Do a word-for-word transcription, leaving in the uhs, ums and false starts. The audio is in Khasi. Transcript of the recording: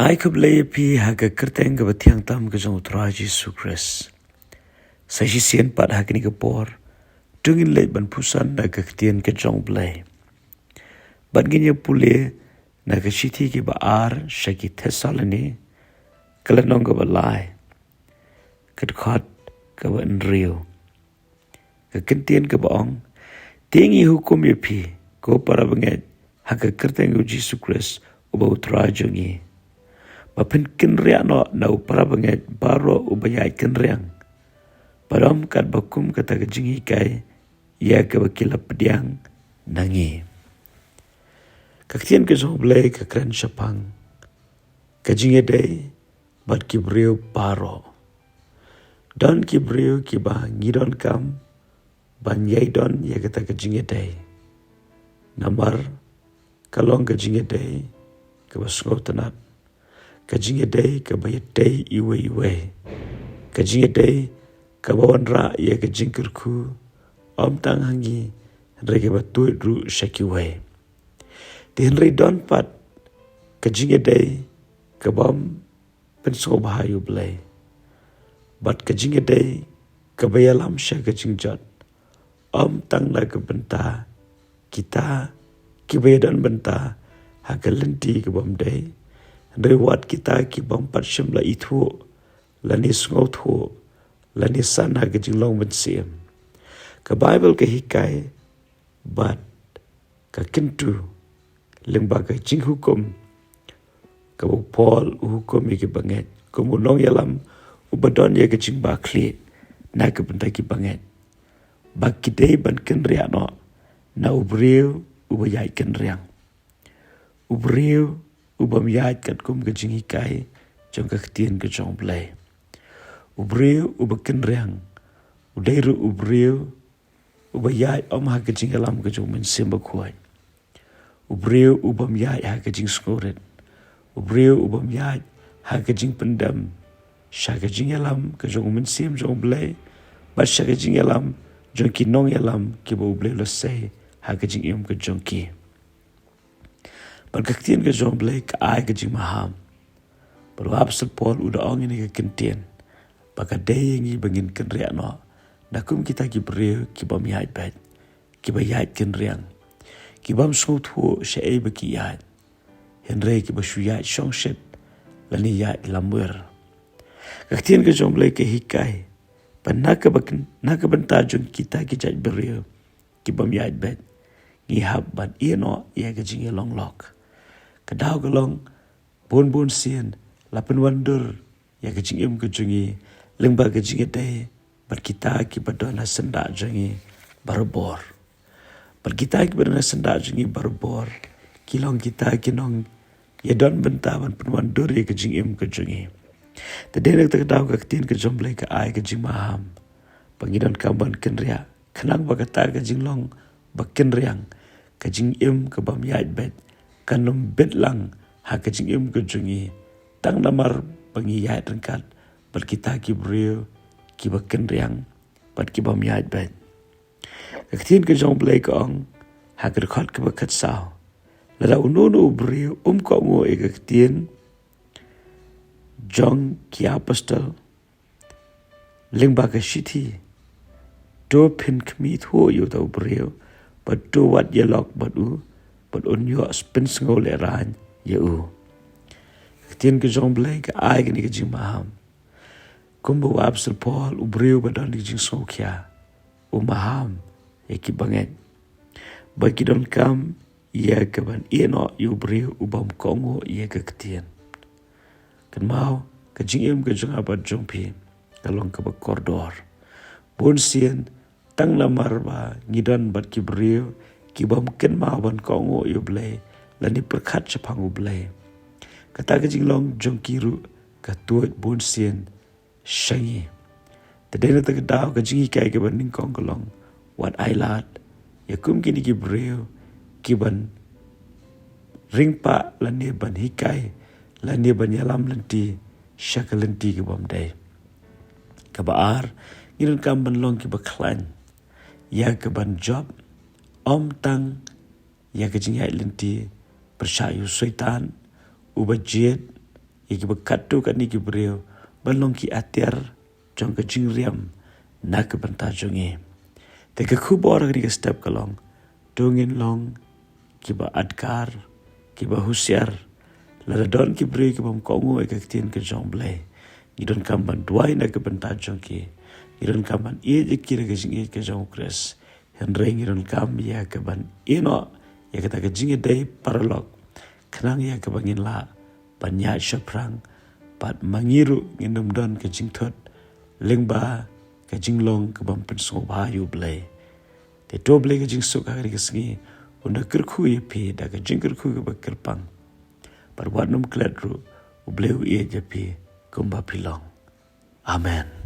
Ai khublei ïa phi ha ka kyrteng kaba thiang tam ka jong u Trai Jisu Khrist. Sa shisien pat ha kane ka por, to ngin leit ban pyrshang na ka ktien ka jong u Blei. Bad ngin ïa pule na ka shithi kaba ar sha ki Thessaloni, ka lynnong kaba lai, ka dkhot kaba hynriew. Ka ktien kaba ong, te ngi hukum ïa phi, ko para bangeit, ha ka kyrteng u Jisu Khrist, uba u Trai jong ngi, ba phin kynriah noh na u para bangeit baroh uba ïaid kynriang, bad ym katba kum kata ka jinghikai ïa kaba ki la pdiang na ngi. Ka ktien ka jong u Blei ka kren shaphang ka jingïadei bad ki briew baroh. Don ki briew kiba ngi donkam ban ïai don ïa kata ka jingïadei. Namar ka long ka jingïadei kaba sngewtynnat, ka jingïadei kaba ïadei iwei iwei, ka jingïadei kaba wanrah ïa ka jingkyrkhu, ym tang ha ngi, hynrei kaba tuid ruh sha kiwei. Te hynrei don pat ka jingïadei kaba ym pynsngewbha ïa u Blei, bad ka jingïadei kaba ïalam sha ka jingjot, ym tang na ka bynta kita kiba ïadon bynta ha ka lynti kaba ym dei, hynrei wat kita kiba ym pat shym la ithuh, lane sngewthuh, lane san ha ka jinglong mynsiem. Ka Baibl ka hikai bad ka kyntu lyngba ka jinghukum kaba u Paul u hukum ïa ki bangeit, kum u nongïalam uba don ïa ka jingbakla na ka bynta ki bangeit, ba ki dei ban kynriah noh na u briew uba ïaid kynriang, u briew uba ym ïaid katkum ka jinghikai jong ka ktien ka jong u Blei. U briew uba kynriang u dei ruh u briew uba ïaid ym ha ka jingïalam ka jong u Mynsiem Bakhuid. U briew uba ym ïaid ha ka jingsngewrit. U briew uba ym ïaid ha ka jingpyndem sha ka jingïalam ka jong u Mynsiem jong u Blei, bad sha ka jingïalam jong ki nongïalam kiba u Blei u la sei ha ka jingim ka jong ki. Bad ka ktien ka jong u Blei ka ai ka jingmaham. Bad u apostol Paul u da ong ïa kane ka kyntien, ba ka dei ïa ngi ba ngin kynriah noh na kum kita ki briew kiba ym ïaid beit, kiba ïaid kynriang, kiba ym sngewthuh shaei ba ki ïaid, hynrei kiba shu ïaid shongshit lane ïaid lamwir. Ka ktien ka jong u Blei ka hikai ba na ka bak-, na ka bynta jong kita ki jait briew kiba ym ïaid beit, ngi hap ban ïeh noh ïa ka jingïalong lok. Ka daw ka long, bun bun sien la pynwandur ïa ka jingim ka jong ngi lyngba ka jingïadei bad kita kiba don ha syndah jong ngi barabor. Bad kita kiba don ha syndah jong ngi barabor ki long kita ki nongïadon bynta ban pynwandur ïa ka jingim ka jong ngi. Te dei na kata ka daw ka ktien ka jong u Blei ka ai ka jingmaham ba ngi donkam ban kynriah, khnang ba kata ka jinglong ba kynriang, ka jingim kaba ym ïaid beit, kan ym bit lang ha ka jingim ka jong ngi, tang namar ba ngi ïaid ryngkat bad kita ki briew kiba kynriang bad kiba ym ïaid beit. Ka ktien ka jong u Blei ka ong ha ka dkhot kaba khatsaw, lada uno uno u briew um kohnguh ïa ka ktien jong ki apostol lyngba ka shithi, to pynkhmih thuh ïa uta u briew, bad to wad ïalok bad u, bad un ïoh pynsngew lehraiñ ïa u. Ka ktien ka jong u Blei ka ai kane ka jingmaham. Kumba u apostol Paul, u briew ba don ka jingsngewkhia, u maham ïa ki bangeit ba ki donkam ïa ka ban ïeh noh ïa u briew uba ym kohnguh ïa ka ktien. Kynmaw, ka jingim ka jong nga bad jong phi ka long kaba kordor. Bun sien, tang namar ba ngi don bad ki briew kiba ym kynmaw ban kohnguh ïa u Blei lane pyrkhat shaphang u Blei, kata ka jinglong jong ki ruh ka tuid bun sien sha ngi. Te dei na kata ka daw ka jinghikai kaba nyngkong ka long, wat ailad ïa kum kine ki briew kiban ring pah lane ban hikai lane ban ïalam lynti sha ka lynti kaba ym dei. Kaba ar, ngi donkam ban long kiba khlaiñ ïa kaban jop, ym tang ïa ka jingïaid lynti pyrshah ïa u Soitan uba jied ïa kiba katto katne ki briew ban long ki atiar jong ka jingriam na ka bynta jong ngi. Te ka khubor ha kane ka step ka long, to ngin long kiba adkar, kiba husiar. Lada don ki briew kibym kohnguh ïa ka ktien ka jong U Blei, ngi donkam ban duwai na ka bynta jong ki. Ngi donkam ban ïeit ïa ki da ka jingïeit ka jong U Khrist. Hynrei ngi donkam ïa ka ban ïehnoh ïa kata ka jingïadei paralok, khnang ïa kaba ngin lah ban ïaid shaphrang, bad ma ngi ruh ngin ym don ka jingthut lyngba ka jinglong kabym pynsngewbha ïa U Blei. Te to U Blei ka jingsuk ha kane ka sngi un da kyrkhu ïa phi da ka jingkyrkhu kaba kyrpang, bad wat nym klet ruh, U Blei u ïeit ïa phi kumba phi long. Amen.